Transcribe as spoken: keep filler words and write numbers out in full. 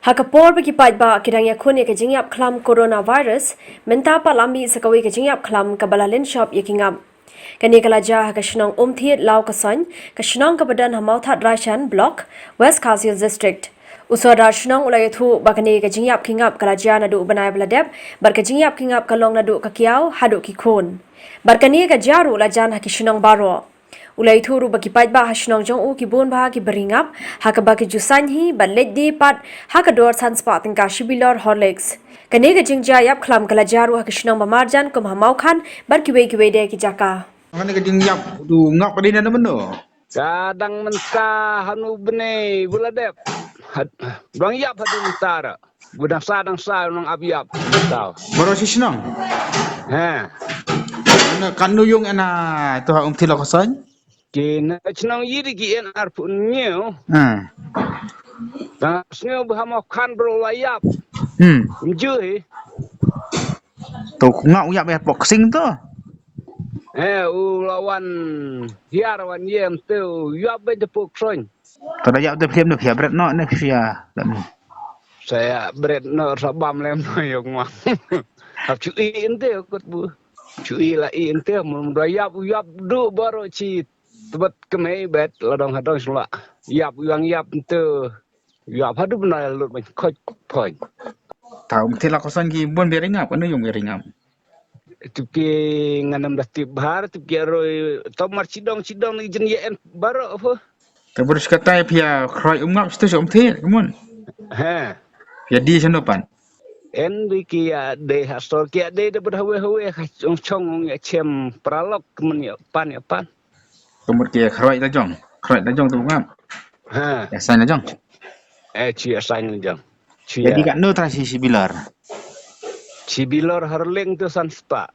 Ha ka por ba ki paidbah ki dang ïakhun ïa ka jingïap khlam coronavirus, mynta pat la mih sa kawei ka jingïap khlam kaba la lynshop ïa ki ngap. Kane ka la jia ha ka shnong Umthied Lawkasoiñ, ka shnong kaba don ha Mawthadraishan Block, West Khasi Hills District. U Sordar shnong u la ïathuh ba kane ka jingïap ki ngap ka la jia naduh u bnai ba la dep, bad ka jingïap ki ngap ka long naduh ka kiaw haduh ki khun. Bad kane ka jia ruh la jan ha ki shnong baroh. U la ïathuh ruh ba ki paidbah ha shnong jong u ki bun bha kiba ri ngap, ha kaba ki ju saiñ hi bad leit die pat ha ka dor san spah tyngka shi bilor Horlicks. Kane ka jingjia ïap khlam ka la jia ruh ha ka shnong ba marjan kum ha Mawkhan bad kiwei kiwei de ki jaka. Kane ka jingïap u ngap ka dei na mynno? Ka dang mynta hanu bnai ba la dep. Had-, dang ïap haduh mynta ra. Ba dang sa, dang sa nang ap ïap. Tau. Baroh shi shnong? He. Katno, katno ïung ïa na to ha Umthied Lawkasoiñ? Ki na shnong ïa di ki en arphew hynñiew. He. Dang sngew ba ha Mawkhan baroh la ïap. Hmm. Ym ju hi. To u ngap u ïap ïa Boxing to. He, u la wan hiar wan ïem te u ïap bad te pok soñ. To da ïap te phiam ne phia bret noh ne phia. Sa ïa bret noh sa bam lem noh ïa u ngap. Hap chu i ente kot bu. Chu i la i ente mun da ïap u ïap duh baroh chi tbet kemei bet la dong ha dong sula. Ïap u ïang ïap ente ïap haduh bnai lut ban khot phoñ. Tau Umthied Lawkasoiñ ki bun ba ri ngap, katno ïung ba ri ngap? Tip ki ngan ym da tip bha, tip ki aroi, to mar chidong chidong ni jin ïa en baroh pho. Te bru shkatai phia khroi um ngap shtu sha Umthied, kumon. He. Phia die shano pat? En bi ki ïa dei ha sor ki ïa dei da bad hawe hawe ha chong chong ong ïa chem paralok kumon ïa pan ïa pan. Kumon ki khroi da jong, khroi da jong tu ngap. He. Ïa saiñ da jong. Eh, chi ïa saiñ da jong. Chi ïa. Jadi katno trai shi, shi bilor? Shi bilor Horlicks tu san spah.